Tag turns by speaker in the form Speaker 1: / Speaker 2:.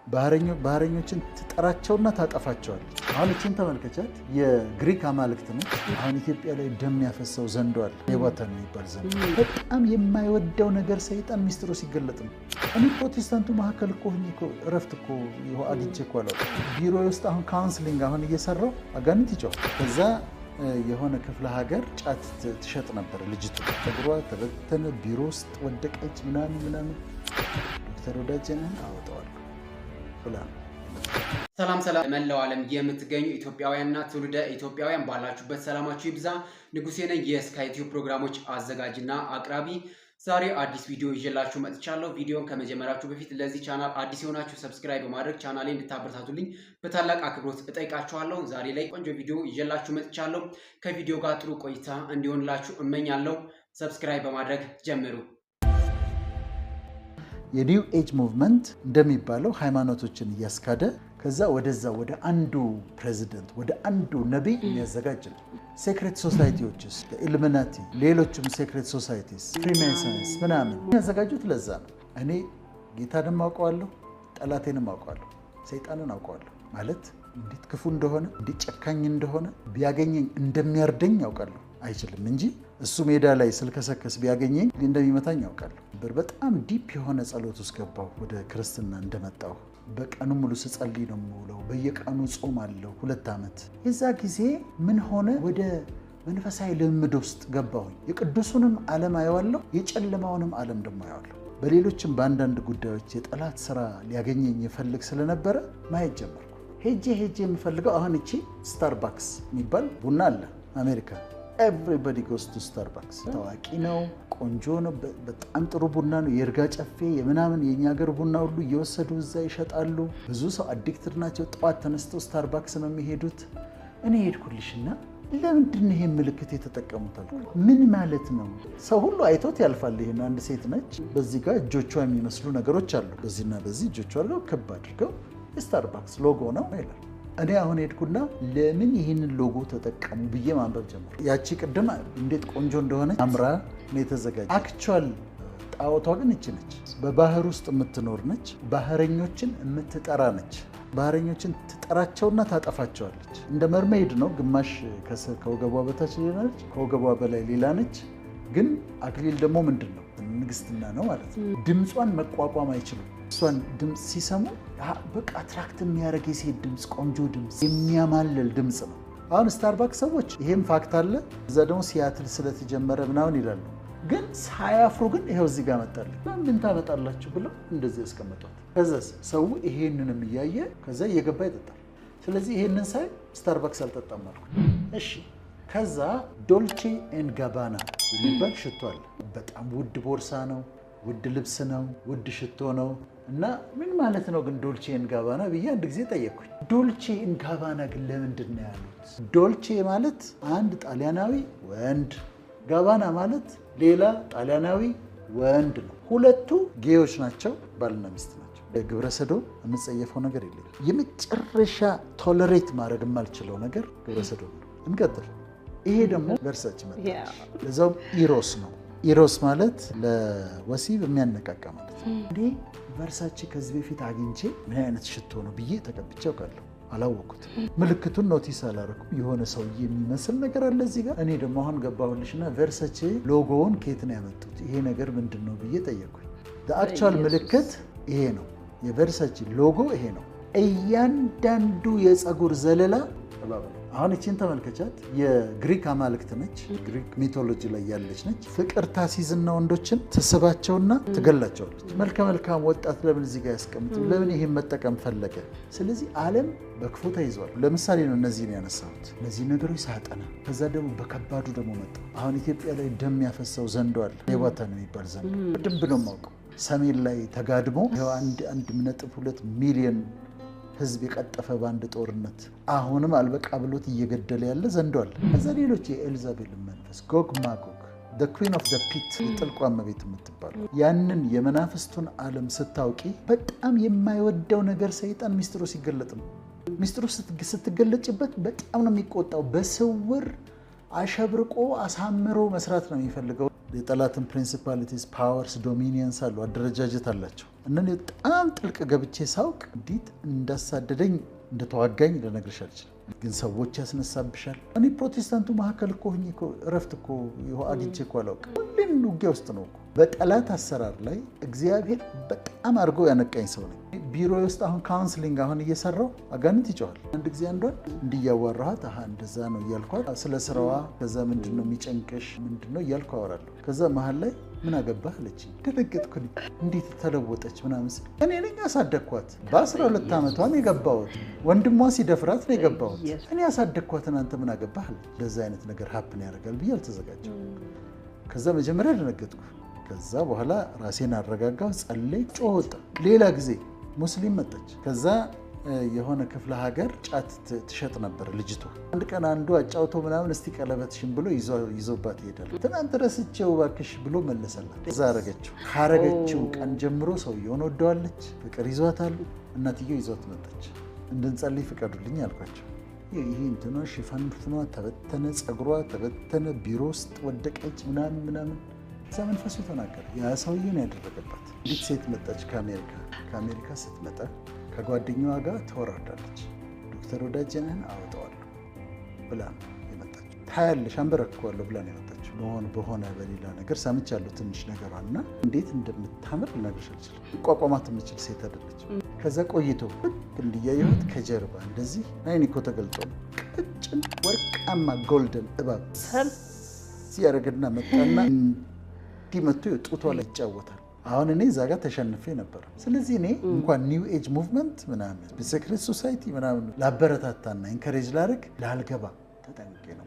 Speaker 1: ባህረኞችን ትጠራቸውና ታጠፋቸዋለች። አሁን እችን ተመልከቻት። የግሪክ አማልክት ነች። አሁን ኢትዮጵያ ላይ ደም ያፈሰው ዘንዶ አለ፣ ሌዋታን የሚባል ዘንዶ። በጣም የማይወደው ነገር ሰይጣን ሚስጥሩ ሲገለጥ ነው። እኔ ፕሮቴስታንቱ መካከል እኮ ሆኜ እኮ እረፍት እኮ አግኝቼ እኮ አላውቅም። ቢሮ ውስጥ አሁን counseling አሁን እየሰራው አጋንንት ይጮሃል። ከዛ የሆነ ክፍለ ሀገር ጫት ትሸጥ ነበር ልጅቱ። ፀጉሯ ተበተነ፣ ቢሮ ውስጥ ወደቀች፣ ምናምን ምናምን። ዶክተር ወዳጀነህን አወጣዋለሁ ብላ ነው።
Speaker 2: ሰላም ሰላም፣ መላው ዓለም የምትገኙ ኢትዮጵያውያንና ትውልደ ኢትዮጵያውያን ባላችሁበት ሰላማችሁ ይብዛ። ንጉሴ ነኝ፣ የስካይ ቲዩብ ፕሮግራሞች አዘጋጅና አቅራቢ። ዛሬ አዲስ ቪዲዮ ይዤላችሁ መጥቻለሁ። ቪዲዮን ከመጀመራችሁ በፊት ለዚህ ቻናል አዲስ የሆናችሁ subscribe በማድረግ ቻናሌ እንድታበረታቱልኝ በታላቅ አክብሮት እጠይቃችኋለሁ። ዛሬ ላይ ቆንጆ ቪዲዮ ይዤላችሁ መጥቻለሁ። ከቪዲዮ ጋር ጥሩ ቆይታ እንዲሆንላችሁ እመኛለሁ። Subscribe በማድረግ ጀምሩ።
Speaker 1: የ New Age movement እንደሚባለው ሃይማኖቶችን እያስካደ ከዛ ወደዛ ወደ አንዱ ፕሬዚደንት፣ ወደ አንዱ ነቢይ የሚያዘጋጅ ነው። Secret society ዎችስ፣ ኢሉሚናቲ፣ ሌሎችም secret societies፣ Freemasons ምናምን የሚያዘጋጁት ለዛ ነው። እኔ ጌታንም አውቀዋለሁ፣ ጠላቴንም አውቀዋለሁ፣ ሰይጣንን አውቀዋለሁ። ማለት እንዴት ክፉ እንደሆነ፣ እንዴት ጨካኝ እንደሆነ፣ ቢያገኘኝ እንደሚያርደኝ አውቃለሁ። አይችልም እንጂ እሱ ሜዳ ላይ ስልከሰከስ ቢያገኘኝ እንደሚመታኝ አውቃለሁ። በጣም deep የሆነ ጸሎት ውስጥ ገባሁ። ወደ ክርስትና እንደመጣሁ በቀኑ ሙሉ ስጸልይ ነው የምውለው። በየቀኑ ጾም አለው 2 ዓመት። የዛ ጊዜ ምን ሆነ? ወደ መንፈሳዊ ልምምድ ውስጥ ገባሁኝ። የቅዱሱንም ዓለም አየዋለሁ፣ የጨለማውንም ዓለም ደግሞ አየዋለሁ። በሌሎችም በአንዳንድ ጉዳዮች የጠላት ስራ ሊያገኘኝ ይፈልግ ስለነበረ ማየት ጀመርኩ። ሄጄ ሄጄ የምፈልገው አሁን እቺ Starbucks የሚባል ቡና አለ አሜሪካ። Everybody goes to Starbucks። ታዋቂ ነው፣ ቆንጆ ነው፣ በጣም ጥሩ ቡና ነው። የይርጋ ጨፌ የምናምን የእኛ ሀገር ቡና ሁሉ እየወሰዱ እዛ ይሸጣሉ። ብዙ ሰው addicted ናቸው። ጠዋት ተነስተው Starbucks ነው የሚሄዱት። እኔ ሄድኩልሽና ለምንድን ነው ይሄን ምልክት የተጠቀሙት አልኩ። ምን ማለት ነው? ሰው ሁሉ አይቶት ያልፋል። ይሄን አንድ ሴት ነች። በዚህ ጋር እጆቿ የሚመስሉ ነገሮች አሉ። በዚህና በዚህ እጆቿ አድርገው ክብ አድርገው የ Starbucks logo ነው ይላል። እኔ አሁን ሄድኩና ለምን ይህንን ሎጎ ተጠቀሙ ብዬ ማንበብ ጀመርኩ። ያቺ ቅድም እንዴት ቆንጆ እንደሆነ አምራ ነው የተዘጋጀ። Actual ጣዖቷ ግን እቺ ነች። በባህር ውስጥ የምትኖር ነች። ባህረኞችን የምትጠራ ነች። ባህረኞችን ትጠራቸውና ታጠፋቸዋለች። እንደ mermaid ነው። ግማሽ ከወገቧ በታች ሌላ ነች፣ ከወገቧ በላይ ሌላ ነች። ግን አክሊል ደግሞ ምንድን ነው? ንግስትና ነው ማለት ነው። ድምጿን መቋቋም አይችሉም። እሷን ድምፅ ሲሰሙ በቃ attract የሚያደርግ የሴት ድምፅ፣ ቆንጆ ድምፅ፣ የሚያማልል ድምፅ ነው። አሁን Starbucks ሰዎች ይሄም fact አለ፣ እዛ ደግሞ ሲያትል ስለተጀመረ ምናምን ይላሉ። ግን ሳያፍሩ ግን ይኸው እዚህ ጋር መጣልኝ፣ ምን ታመጣላችሁ ብለው እንደዚህ ያስቀመጧት። ከዛስ ሰው ይሄንንም እያየ ከዛ እየገባ ይጠጣል። ስለዚህ ይሄንን ሳይ Starbucks አልጠጣም አልኩ። እሺ፣ ከዛ Dolce and Gabbana የሚባል ሽቶ አለ። በጣም ውድ ቦርሳ ነው፣ ውድ ልብስ ነው፣ ውድ ሽቶ ነው። እና ምን ማለት ነው ግን Dolce and Gabbana ብዬ አንድ ጊዜ ጠየቅኩኝ። Dolce and Gabbana ግን ለምንድን ነው ያሉት? Dolce ማለት አንድ ጣሊያናዊ ወንድ፣ Gabbana ማለት ሌላ ጣሊያናዊ ወንድ ነው። ሁለቱ gay ዎች ናቸው፣ ባልና ሚስት ናቸው። ግብረ ሰዶም የምጸየፈው ነገር የለኝም። የመጨረሻ tolerate ማድረግ የማልችለው ነገር ግብረ ሰዶም ነው። እንቀጥል። ይሄ ደግሞ Versace መጣ። ለዛውም Eros ነው። Eros ማለት ለወሲብ የሚያነቃቃ ማለት ነው። እንዴ፣ Versace ከዚህ በፊት አግኝቼ ምን አይነት ሽቶ ነው ብዬ ተቀብቼ አውቃለሁ። አላወኩትም። ምልክቱን notice አላደረኩም። የሆነ ሰውዬ የሚመስል ነገር አለ እዚህ ጋር። እኔ ደግሞ አሁን ገባሁልሽና Versace logo ውን ከየት ነው ያመጡት? ይሄ ነገር ምንድን ነው ብዬ ጠየቅኩኝ። Actual ምልክት ይሄ ነው። የ Versace logo ይሄ ነው። እያንዳንዱ የፀጉር ዘለላ እባብ ነው። አሁን እቺን ተመልከቻት። የግሪክ አማልክት ነች። ግሪክ mythology ላይ ያለች ነች። ፍቅር ታሲዝና ወንዶችን ትስባቸውና ትገላቸዋለች። መልከ መልካም ወጣት ለምን እዚህ ጋር ያስቀምጡ? ለምን ይሄን መጠቀም ፈለገ? ስለዚህ ዓለም በክፉ ተይዟል። ለምሳሌ ነው እነዚህን ያነሳሁት። እነዚህ ነገሮች ሳጠና ከዛ ደግሞ በከባዱ ደግሞ መጣ። አሁን ኢትዮጵያ ላይ ደም ያፈሰው ዘንዶ አለ። ሌዋታን የሚባል ዘንዶ በደንብ ነው የማውቀው። ሰሜን ላይ ተጋድሞ ይኸው 1.2 ሚሊዮን ህዝብ የቀጠፈ በአንድ ጦርነት፣ አሁንም አልበቃ ብሎት እየገደለ ያለ ዘንዶ አለ። ከዛ ሌሎች የኤልዛቤልን መንፈስ፣ Gog Magog, queen of pit፣ የጥልቋ እመቤት የምትባለው፣ ያንን የመናፍስቱን ዓለም ስታውቂ በጣም የማይወደው ነገር ሰይጣን ሚስጥሩ ሲገለጥ ነው። ሚስጥሩ ስትገለጭበት በጣም ነው የሚቆጣው። በስውር አሸብርቆ አሳምሮ መስራት ነው የሚፈልገው። የጠላትን principalities፣ powers፣ dominions አሉ፣ አደረጃጀት አላቸው። እና እኔ በጣም ጥልቅ ገብቼ ሳውቅ እንዴት እንዳሳደደኝ፣ እንደተዋጋኝ ልነግርሽ አልችልም። ግን ሰዎች ያስነሳብሻል። እኔ ፕሮቴስታንቱ መካከል እኮ ሆኜ እኮ እረፍት እኮ ይኸው አግኝቼ እኮ አላውቅም። ሁሌም ውጊያ ውስጥ ነው እኮ። በጠላት አሰራር ላይ እግዚአብሔር በጣም አድርጎ ያነቃኝ ሰው ነኝ። ቢሮ ውስጥ አሁን counseling አሁን እየሰራው አጋንንት ይጮሃል። አንድ ጊዜ አንዷን እንዲህ እያዋራኋት፣ አሀ እንደዛ ነው እያልኳት ስለ ስራዋ፣ ከዛ ምንድን ነው የሚጨንቅሽ፣ ምንድን ነው እያልኩ አወራለሁ። ከዛ መሀል ላይ ምን አገባህ አለችኝ። ደነገጥኩኝ። እንዴት ተለወጠች ምናምን ስል እኔ ነኝ ያሳደግኳት። በ12 ዓመቷ ነው የገባሁት። ወንድሟ ሲደፍራት ነው የገባሁት። እኔ ያሳደግኳትን አንተ ምን አገባህ አለች። እንደዛ አይነት ነገር happen ያደርጋል ብዬ አልተዘጋጀሁም። ከዛ መጀመሪያ ደነገጥኩ። ከዛ በኋላ ራሴን አረጋጋሁ፣ ጸለይ፣ ጮህ ወጣ። ሌላ ጊዜ ሙስሊም መጣች። ከዛ የሆነ ክፍለ ሀገር ጫት ትሸጥ ነበር ልጅቷ። አንድ ቀን አንዱ አጫውቶ ምናምን እስቲ ቀለበትሽን ብሎ ይዞባት ይሄዳል። ትናንት ረስቼው እባክሽ ብሎ መለሰላት። እዛ አረገችው። ካረገችው ቀን ጀምሮ ሰውየውን ወደዋለች፣ ፍቅር ይዟታል። እናትየው ይዟት መጣች። እንድንጸልይ ፍቀዱልኝ አልኳቸው። ይሄ እንትኗ ሽፋን ፍኗ ተበተነ፣ ፀጉሯ ተበተነ፣ ቢሮ ውስጥ ወደቀች ምናምን ምናምን። እዛ መንፈሱ ተናገረ። ያ ሰውዬ ነው ያደረገባት። እንዲት ሴት መጣች ከአሜሪካ። ከአሜሪካ ስትመጣ ከጓደኛዋ ጋር ተወራርዳለች። ዶክተር ወዳጀነህን አወጣዋለሁ ብላ ነው የመጣችው። ታያለሽ አንበረክከዋለሁ ብላ ነው የመጣችው። በሆነ በሆነ በሌላ ነገር ሰምቻለሁ ትንሽ ነገሯን እና እንዴት እንደምታምር ልነግርሽ አልችልም። ቋቋማት የምችል ሴት አይደለችም። ከዛ ቆይቶ ልክ እንዲያየሁት ከጀርባ እንደዚህ አይኔ እኮ ተገልጦ ነው ቀጭን ወርቃማ golden እባብ ሲያደርግና መጣና እንዲህ መጥቶ ጡቷ ላይ ይጫወታል። አሁን እኔ እዛ ጋር ተሸንፌ ነበር። ስለዚህ እኔ እንኳን New Age movement ምናምን secret society ምናምን ላበረታታና encourage ላደርግ ላልገባ ተጠንቅቄ ነው።